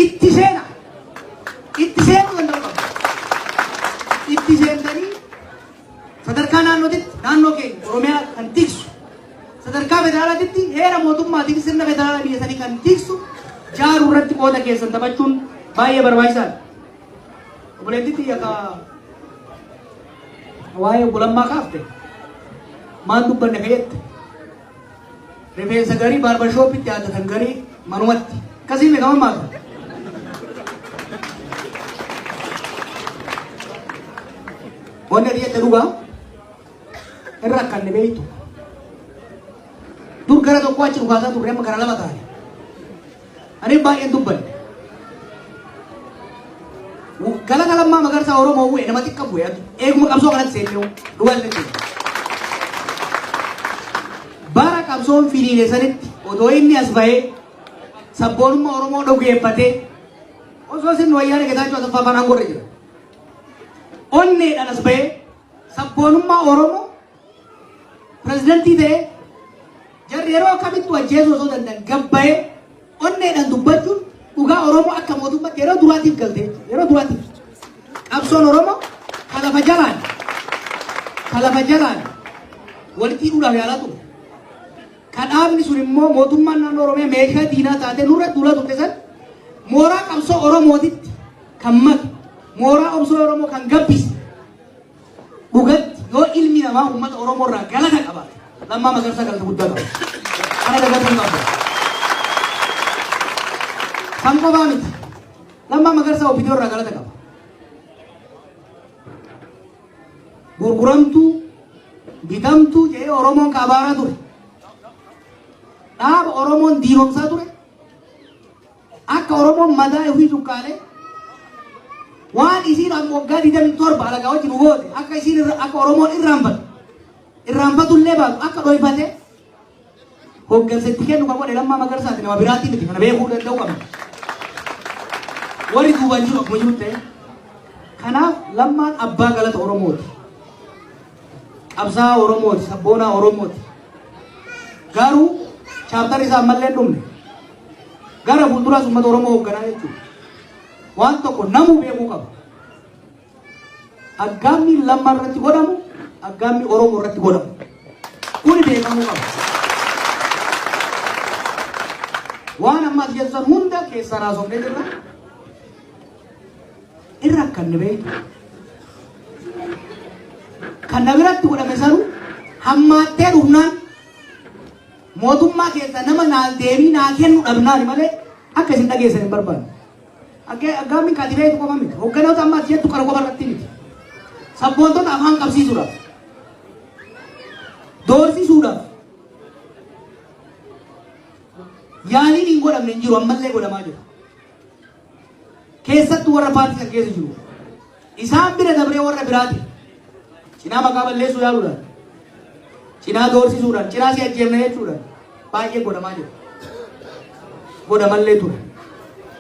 Itti seena. Itti seenuu danda'u qabna. Itti seentanii sadarkaa naannootitti naannoo keenya Oromiyaa kan tiksu, sadarkaa federaalaatitti heera mootummaatii fi sirna federaalaa biyya sanii kan tiksu jaaruu irratti qooda keessan taphachuun baay'ee barbaachisaadha. Obboleettii tiyya ka waa'ee obbo Lammaa kaafte maal dubbanne ka jette, rifeensa garii baarbarshooppitti haadatan, garii manumatti akkasii meeqa mammaaka. Wanni ati jette dhugaa irra akka inni beektu. Dur gara tokko achi dhukaasaa turre, amma gara lama taane. Ani baay'een dubbanne. Galata Lammaa Magarsaa Oromoo bu'e nama xiqqa bu'e, eeguma qabsoo kanatti seennee dhugaa isinitti hima. Bara qabsoon finiine sanitti otoo inni as bahee sabboonummaa Oromoo dhugeeffatee, osoo sirni Wayyaanee Getaachoo Asaffaa afaan aangoo irra jira. Onneedhaan as bahee sabboonummaa Oromoo pirezidantii ta'ee, jarri yeroo akkamittuu ajjeesuu osoo danda'an, gabbayee onneedhaan dubbachuun dhugaa Oromoo akka mootummaatti yeroo duraatiif galte jechuudha. Yeroo duraatiif. Qabsoon Oromoo ka lafa jalaan walitti hidhuudhaaf yaalaa ture. Ka dhaabni sun immoo mootummaan naannoo Oromiyaa meeshaa diinaa taatee nurra duulaa turte san mooraa qabsoo Oromootitti kan make, mooraa qabsoo Oromoo kan gabbise, dhugatti yoo ilmi namaa uummata Oromoo irraa galata qabaate, Lammaa Magarsaa galata guddaa qaba. Kana dagatuu hin qabdu. Kan qofaa miti. Lammaa Magarsaa OPDO irraa galata qaba. Gurguramtuu, bitamtuu jedhee Oromoon kaabaaraa ture. Dhaaba Oromoon diiromsaa ture. Akka Oromoon mataa ofii cuqqaalee waan isiin amma waggaa 27 alagaa wajjin goote akka isiin irra, akka Oromoon irraanfatu, irraanfatullee baatu, akka dhoyfate hoggansa itti kennu kan godhe Lammaa Magarsaati, nama biraatii miti. Kana beekuu danda'u qabna. Warri duubaan jiru akkuma jiru ta'e. Kanaaf Lammaan abbaa galata Oromooti. Qabsaa'aa Oromooti, sabboonaa Oromooti. Garuu chapterri isaa ammallee hin dhumne. Gara fuulduraas uummata Oromoo hoogganaa jechuudha. Waan tokko namuu beekuu qaba. Aggaammi Lammaa irratti godhamu, aggaammi Oromoo irratti godhamu. Kuni beekamuu qaba. Waan amma as jettan hunda keessaan haasofnee jirra. Irra akka inni beektu. Kan na biratti godhame sanu hammaattee dhufnaan mootummaa keessa nama naa deebii naa kennu dhabnaani malee akka isin dhageessan hin barbaanne. Aggaammiin kaati beektu qofa miti. Hogganoota amma ati jettu kana qofa irratti miti. Sabboontota afaan qabsiisuudhaaf. Doorsisuudhaaf. Yaaliin hin godhamne hin jiru, ammallee godhamaa jira. Keessattuu warra paartii san keessa jiru. Isaan bira dabree warra biraati. Cinaa maqaa balleessuu yaaluudhaan. Cinaa doorsisuudhaan, cinaa si ajjeefna jechuudhaan baay'ee godhamaa jira. Godhamallee ture.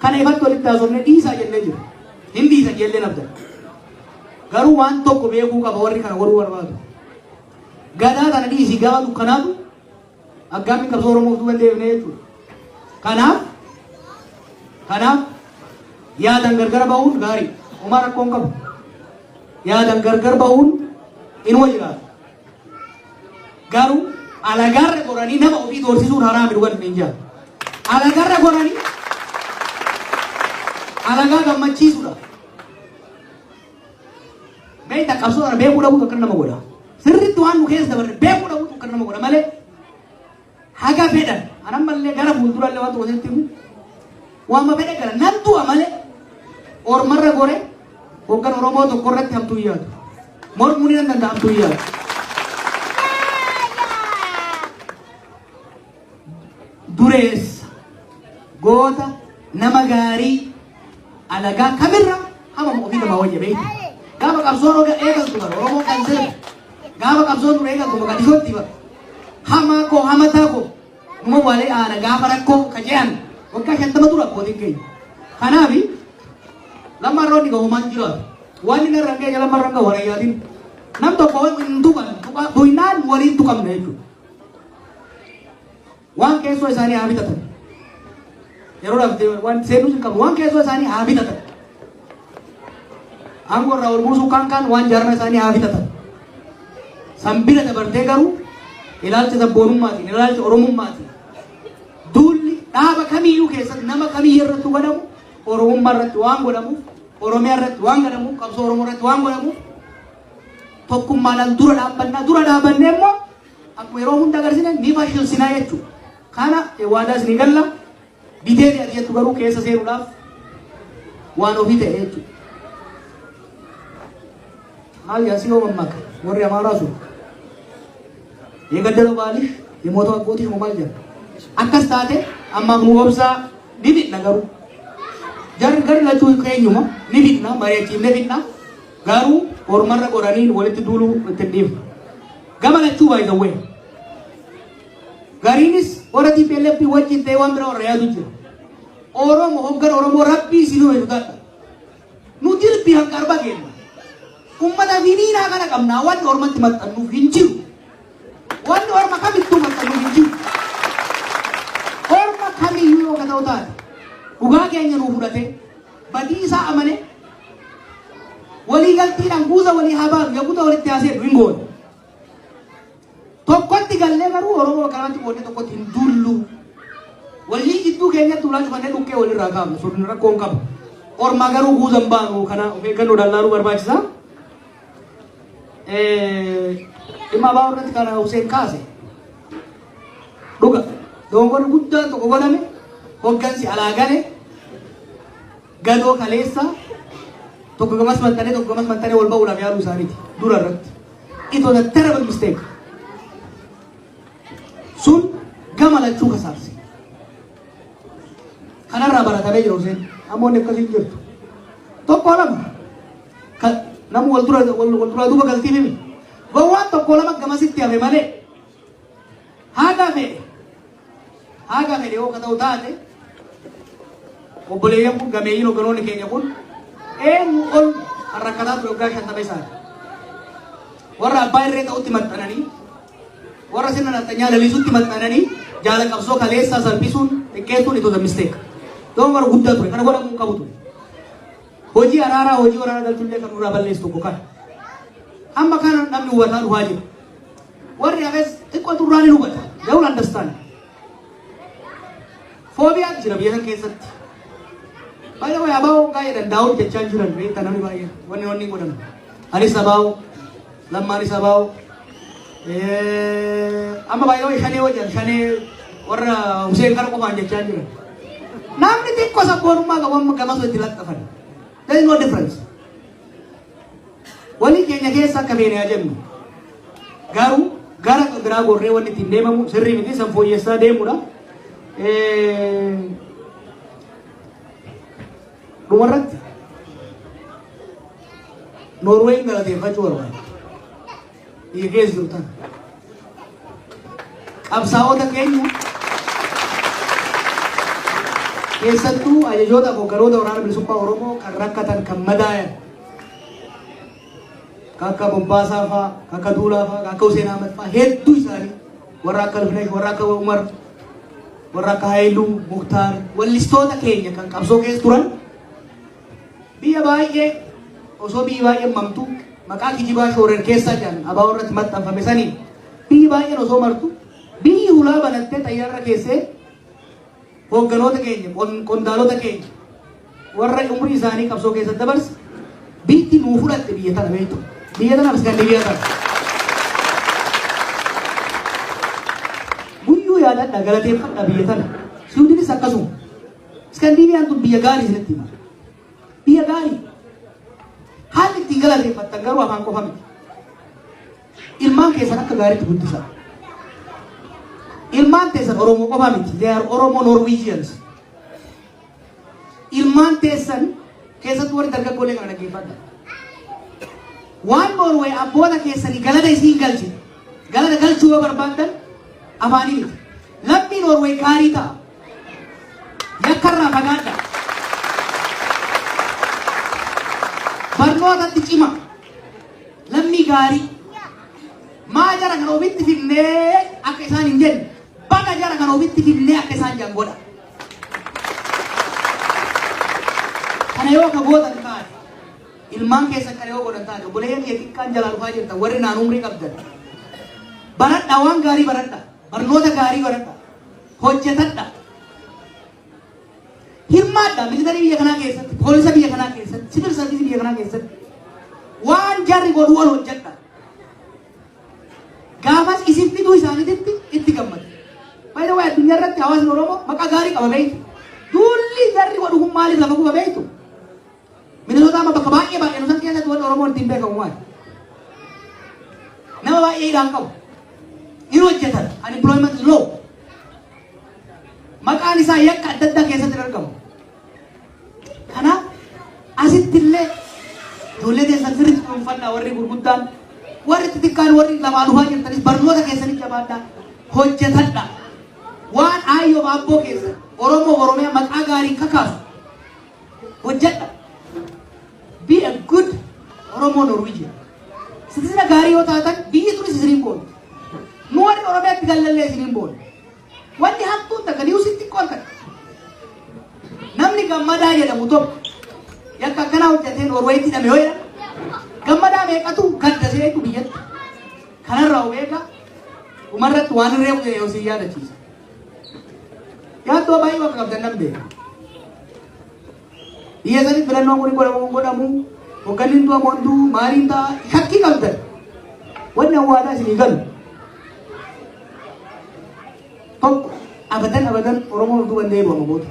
Kana ifatti walitti haasofne, dhiisaa jennee jira. Hin dhiisan jennee nabdan. Garuu waan tokko beekuu qaba warri kana godhuu barbaadu. Gadaa kana dhiisii, gaafa dukkanaatu aggaammiin qabsoo Oromoof duuba hin deebine jechuudha. Kanaaf yaadan gargar bahuun gaarii. Homaa rakkoo hin qabu. Yaadan gargar bahuun inuma jiraata. Garuu alagaarra goranii nama ofii doorsisuun haraami, dhugan hin jaa. Alagaarra goranii alagaa gammachiisuudha. Beekta, qabsoo kana beekuu dhabuutu akkana nama godha. Sirriitti waan nu keessa dabarre beekuu dhabuutu akkana nama godha malee haga fedhan anammallee gara fuuldurallee waan tokko sitti himu, waanuma fedhe gara nan du'a malee ormarra gore hoggan Oromoo tokko irratti hamtuu hin yaadu. Mormuu ni nan danda'a, hamtuu hin yaadu. Dureessa, goota, nama gaarii, alagaa kamirra hamamu ofii namaa wayya, beektu. Gaafa qabsoon oga eegaltu bara Oromoon kan seenu, gaafa qabsoon dura eegaltu Mogadishootti bara hamaa koo, hamataa koo, numa walee aana gaafa rakkoo ka je'an waggaa 50 dura abbootiin keenya. Kanaafi Lammaan roonni gahumaan jiraatu. Waan inni irra ga'e Lammaan irra gahu warayyaatiin. Nam tokko hin tuqan, tuqnaan waliin tuqamna jechuudha. Waan keessoo isaanii haa bitatan. Yeroo dhabde waan seenuu hin qabu, waan keessoo isaanii haa bitatan. Aangoo irraa ol buusuu kaan kaan waan jaarmaa isaanii haa bitatan. San bira dabartee garuu ilaalcha sabboonummaatiin, ilaalcha oromummaatiin duulli dhaaba kamiyyuu keessatti nama kamiyyuu irratti godhamu oromummaa irratti waan godhamuuf, Oromiyaa irratti waan godhamuuf, qabsoo Oromoo irratti waan godhamuuf tokkummaadhaan dura dhaabbannaa. Dura dhaabbannee immoo akkuma yeroo hunda agarsiisne ni fashilsinaa jechuudha. Kana waadaa isinii galla. Bitee ati jettu garuu keessa seenuudhaaf waan ofii ta'e jechuudha. Maal yaasii yoo mammaaka warri Amaaraa sun, "የገደለው ባልሽ የሞተው አጎትሽ" maal jedha. Akkas taate ammaaf nu obsaa, ni fidna garuu. Jarri gari lachuu keenyuma ni fidna, mari'achiifnee fidna, garuu ormarra godhanii walitti duuluu itti hin dhiifnu. Gama lachuu baay'ee gariinis warra TPLF wajjin ta'ee waan biraa warra yaadu jira. Oromoo hoggan Oromoo rabbii isin uume sodaadha. Nu dilbii hanqarba kenna. Ummata finiinaa kana qabnaa, wanni ormatti maxxannuuf hin jiru. Wanni orma kamittuu maxxannuuf hin jiru. Orma kamiyyuu yoo ka ta'u taate dhugaa keenya nuu fudhate, badii isaa amane, walii galtiidhaan guuza walii haa baanu, yakuta walitti haasee hin goone. Tokkotti gallee garuu Oromoo bakka lamatti qoodnee tokkotti hin duullu. Walii gidduu keenyatti ulaa cufannee dhukkee walirraa kaafna. Sun rakkoo hin qabu. Orma garuu guuza hin baanu, kana of eeggannoodhaan laaluu barbaachisa. Dhimma abaa irratti kana Hussein kaase. Dhuga. Dogongorri guddaan tokko godhame, hoggansi alaa gale gadoo kaleessa tokko gamas maxxanee tokko gamas maxxanee wal ba'uudhaaf yaaluu isaaniiti dura irratti. It was a terrible mistake. Sun gama lachuu kasaarse. Kanarraa baratamee jira Hussein. Namoonni akkasii hin jirtu. Tokko lama. Namu wal dura wal duraa duuba galtii mimi. Gowwaan tokko lama gamasitti hafe malee haga fedhe yoo ka ta'u taate obboleeyyan kun, gameeyyiin hogganoonni keenya kun eenyu ol kan rakkataa ture waggaa 50 isaati. Warra abbaa irree ta'utti maxxananii, warra sirna nafxanyaa lalisutti maxxananii jaala qabsoo kaleessaa salphisuun, xiqqeessuun, it was a mistake. Dogongora guddaa ture, kana godhamuu hin qabu ture. Hojii araaraa, hojii waraana galchullee kan nurraa balleessu tokko kana. Amma kana namni hubataa dhufaa jira. Warri hafes xiqqoo turraan ni hubata. They will understand. Phobia jira biyya san keessatti. By the way, abaa'oo baay'ee danda'u jechaa jiran beektaa namni baay'een wanni wanni hin godhamu. Anis abaa'oo, lammaanis abaa'oo. Amma baay'ee shanee wajjin shanee warra Hussein kana qofaan jechaa jiran. Namni xiqqoo sabboonummaa qabu amma gamas itti laxxafan. There is no difference. Walii keenya keessa akka feene haa jennu. Garuu gara biraa gorree wanni ittiin deemamu sirrii miti, san fooyyessaa deemudha. Dhumarratti Noorweeyin galateeffachuu barbaada. Biyya keessa jirtan. Qabsaa'ota keenya, keessattuu ajajoota hogganoota waraana bilisummaa Oromoo kan rakkatan, kan madaayan, kan akka Bobbaasaa fa'aa, kan akka Duulaa fa'aa, kan akka Hussein Ahmed fa'aa, hedduu isaanii, warra akka Alfinesh, warra akka Umar, warra akka Haayiluu Muktaar, wallistoota keenya kan qabsoo keessa turan, biyya baay'ee osoo biyyi baay'een mamtu maqaa kijibaa shoorer keessaa jedhan abaa'oo irratti maxxanfame saniin biyyi baay'een osoo martu, biyyi hulaa banattee xayyaarra keessee hoogganoota keenya, qondaalota keenya warra umrii isaanii qabsoo keessatti dabarse biyyi nuu fudhatte. Biyya tana beektu, biyya tanaaf Iskandinaviyaa tana guyyuu yaadadha, galateeffadha biyya tana. Siwiidinis akkasuma. Iskandinaviyaan tun biyya gaarii isinitti hima, biyya gaarii. Haalli ittiin galateeffattan garuu afaan qofa miti. Ilmaan keessan akka gaariitti guddisaa. Ilmaan teessan Oromoo qofa miti, they are Oromo Norwegians. Ilmaan teessan keessattuu warri dargaggoolee kana dhaggeeffadha. Waan Norway abboota keessanii galata isiin galche, galata galchuu yoo barbaaddan afaanii miti. Lammii Norway gaarii ta'a. Yakkarraa fagaadha. Barnootatti cima. Lammii gaarii. Maa jara kana ofitti finnee akka isaan hin jenne, baga jara kana ofitti finnee akka isaan jedhan godha. Kana yoo ka gootan taate, ilmaan keessan kana yoo godhan taate, obboleeyyan kee xiqqaan jalaa dhufaa jirtan, warri naan umrii qabdan, baradha, waan gaarii baradha, barnoota gaarii baradha, hojjetadha. Hirmaadha military biyya kanaa keessatti, poolisa biyya kanaa keessatti, civil service biyya kanaa keessatti. Waan jarri godhu wal hojjedha. Gaafas isin fiduu isaaniitti itti gammadu. By the way, addunyaa irratti hawaasni Oromoo maqaa gaarii qaba, beektu. Duulli jarri godhu kun maaliif lafa kufa, beektu? Minnesota amma bakka baay'ee baay'ee nusan keessatti wanti Oromoon ittiin beekamu maali? Nama baay'ee hidhaan qabu. Hin hojjetan. Unemployment is low. Maqaan isaa yakka adda addaa keessatti hin argamu. Kanaaf asitti illee ijoollee keessan sirriitti kunuunfadhaa. Warri gurguddaan, warri xixiqqaan, warri lamaa dhufaa jirtanis barnoota keessanii jabaadhaa, hojjetadhaa. Waan aayyoo aabboo keessan, Oromoo, Oromiyaa maqaa gaarii kakaasu hojjedha. Be a good Oromoo Norwegian. Citizen gaarii yoo taatan biyyi tunis isiniin boonti. Nu warri Oromiyaatti gallallee isiniin boonti. Wanni hamtuun takka newsiin xiqqoon takka. Namni Gammadaa jedhamu tokko yakka akkanaa hojjetee Norweetti hidhame yoo jedhan, Gammadaa meeqatu gadda seetu biyyatti. Kanarraa of eega. Dhumarratti waan irree bu'e yoo si yaadachiisa. Yaaddoo baay'ee bakka qabdan nan beeka. Biyya sanitti filannoon kun godhamu godhamu, hoogganni du'a monduu maaliin ta'a, shakkii qabdan. Wanni awwaalaa isinii galu. Tokko, abadan abadan Oromoon utuu danda'ee bu'ama booda.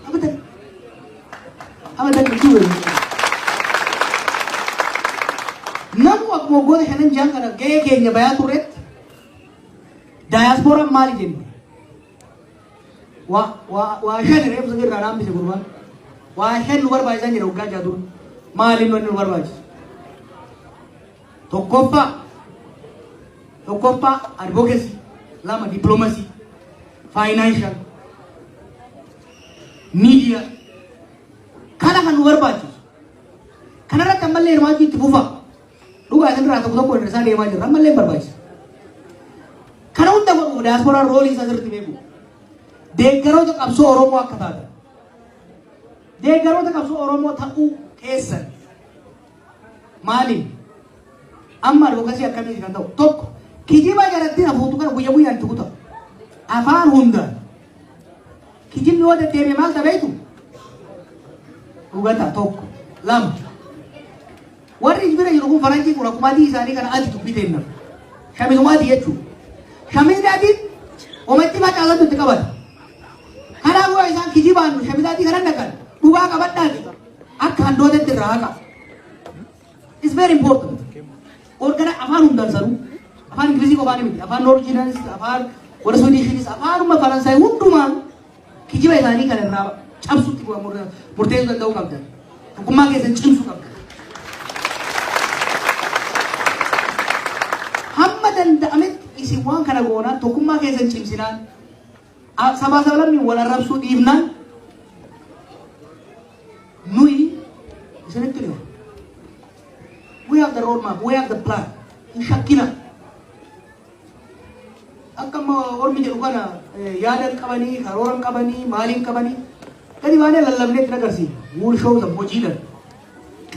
Abadan. Abadan jechuun namu akkuma waggoota shanan jahan kana gahee keenya bayaa turretti, daayaaspooraan maali jenne? Waa shan reefu sadi irraa dhaambise gurbaan. Waa shan nu barbaachisan jedhe waggaa 6 dura. Maaliin wanni nu barbaachisu? Tokkoffaa advocacy, lama diplomacy, financial, media. Kana kan nu barbaachisu. Kanarratti ammallee hirmaachuu itti fufa. Dhugaa isin irraa tokko tokko isaa deemaa jirra, ammallee hin barbaachisa. Kana hunda godhuuf diasporaan roleii isaa sirriitti beeku. Deeggaroota qabsoo Oromoo akka taatan. Deeggaroota qabsoo Oromoo ta'uu keessan. Maaliin? Amma advocacy akkamiiti kan ta'u? Tokko, kijiba jalatti hafuutu kana guyya guyyaan itti kuta. Afaan hundaan. Kijibni yoo deddeebi'e maal ta'eetu? Dhugata tokko. Lama. Warri bira jiru kun faranjii kun akkuma adii isaanii kana adi dubbii ta'e nafu. Shamizuma adii jechuudha. Shamizni adiin omatti facaasatu itti qabata. Kanaafuu isaan kijibaan shamiza adii kana naqan dhugaa qabadhaati. Akka handootatti irraa haqa. It's very important. Organa afaan hundaan sanuu, afaan Ingilizii qofaan miti, afaan Norwegianis, afaan warra Swedishinis, afaanuma Faransaay hundumaan kijiba isaanii kana irraa cabsutti murteessuu danda'uu qabdan. Tokkummaa keessan cimsuu qabdan. Hamma danda'ametti isin waan kana goonaan, tokkummaa keessan cimsinaan, sabaa sablammii wal arrabsuu dhiifnaan, nuyi isinitti dhima. We have the road map, we have the plan. Hin shakkina. Akka amma ormi jedhu kana yaada hin qabanii, karoora hin qabanii, maaliin qabanii gadi baanee lallabnee itti agarsiifna. We will show them hojiidhaan.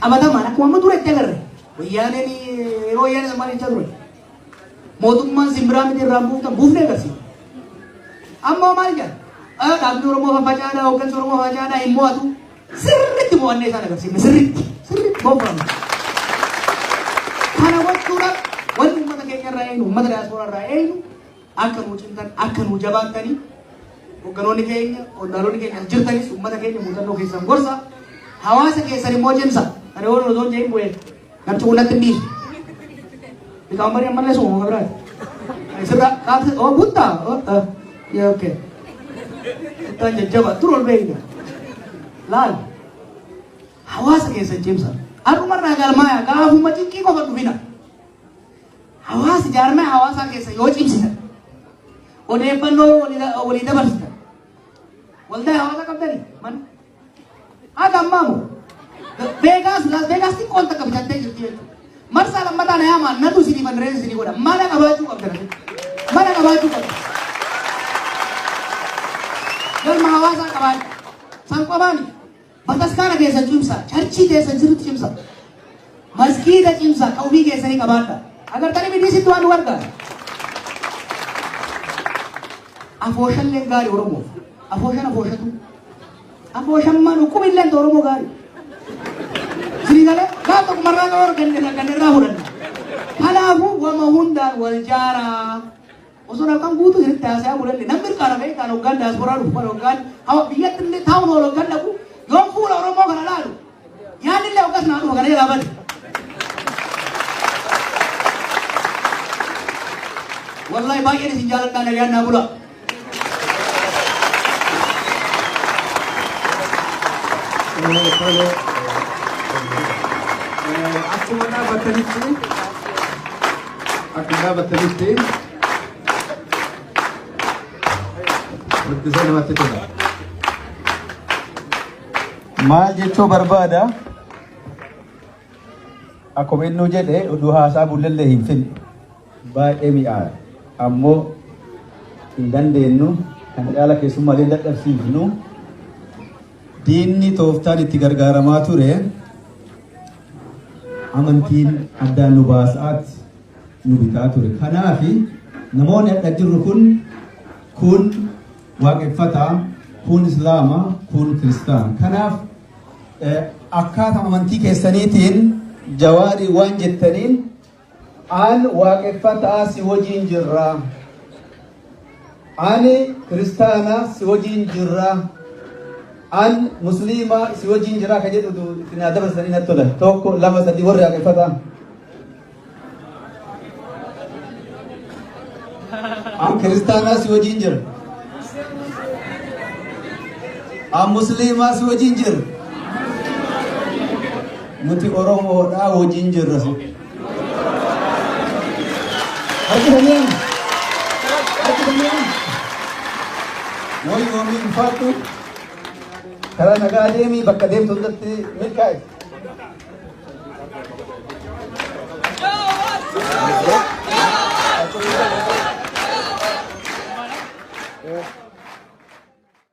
Qabatamaan akkuma amma dura itti agarre. Wayyaaneen yeroo wayyaaneen maal jechaa ture? Mootummaan simbiraa miti irraan buuftan, buufnee agarsiifna. Amma maal jedha? Dhaabni Oromoo faffaca'aadha, hooggansi Oromoo faffaca'aadha, hin mo'atu. Sirriitti mo'annee isaan agarsiifne, sirriitti, sirriitti gonfamne. Kana gochuudhaaf wanni uummata keenya irraa eegnu, uummata diyaaspooraa irraa eegnu, akka nuu cimtan, akka nuu jabaattanii, hoogganoonni keenya, qondaalonni keenya as jirtanis uummata keenya muuxannoo keessan gorsa, hawaasa keessan immoo cimsa. Kana yoo osoo hin jedhin bu'ee namti kun natti hin dhiisu. Liqaambarii ammallee suma maka biraati. Sirra kaafte, oh buttaa, oh yeah, okay. Buttaan jajjaba dur ol beeyna. Laal, hawaasa keessan cimsa. Har'umarraa galmaaya, gaafuma cinqii qofa dhufina. Hawaasa jaarmee hawaasaa keessa yoo cimsitan, odeeffannoo walii dabarsitan, waldaa hawaasa qabdanii mana. Haga ammaamu Vegas, Las Vegas xiqqoon takka bitattee jirti jechuudha. Marsaa lammataa na yaamaa, natu isinii fundraise isinii godha. Mana qabaachuu qabdan asitti. Mana qabaachuu qabdan. Galma hawaasaa qabaachuu. San qofaani. Bataskaana keessan cimsa, churchii keessan sirriitti cimsa. Maskiida cimsa, ka ofii keessanii qabaadha. Agartanii midiisitti waan nu gargaara. Afooshalleen gaarii Oromoof. Afooshan afooshatu. Afooshammaan dhukkubilleen Oromoo gaarii. Isinii galee gaaf tokko marraa qabu arganne kan irraa fudhanna. Kanaafuu wama hundaan wal jaaraa. Osoo halkan guutuu isinitti haasayaa bulanne namni mirqaana ba'ee kan hoggaan daasporaa dhufu kan hoggaan hawa biyyatti illee taa'uun ol hoggaan dhaqu yoon fuula Oromoo kana laalu yaadni illee hoggas naa dhufa kana jalaa bade. Wallahi baay'een isin jaaladhaa nagaan naa bulaa. Tole, akkuma dhaabattanitti akkuma dhaabattanitti guddisee namatti tola. Maal jechuu barbaada? Akkuma innuu jedhe oduu haasaa bullellee hin finne. Baay'ee mi'aawa. Ammoo hin dandeenyu kan caala keessummaalee dadhabsiifnu. Diinni tooftaan itti gargaaramaa ture amantiin addaan nu baasaat nu bitaa ture. Kanaaf namoonni adda jirru kun waaqeffataa, kun islaama, kun kiristaana. Kanaaf akkaataa amantii keessaniitiin Jawaarii waan jettaniin an waaqeffataa si wajjin jirra. Ani kiristaana si wajjin jirra. An musliima si wajjin jira ka jedhu itti naa dabarsanii natti tola. Tokko, lama, sadii warri waaqeffataa. An kiristaanaa si wajjin jira. An musliimaa si wajjin jira. Nuti Oromoodhaa wajjin jirra. Harkifamee harkifamee wayyoomii ulfaadhu karaa nagaa deemii bakka deemtu hundatti milkaa'e.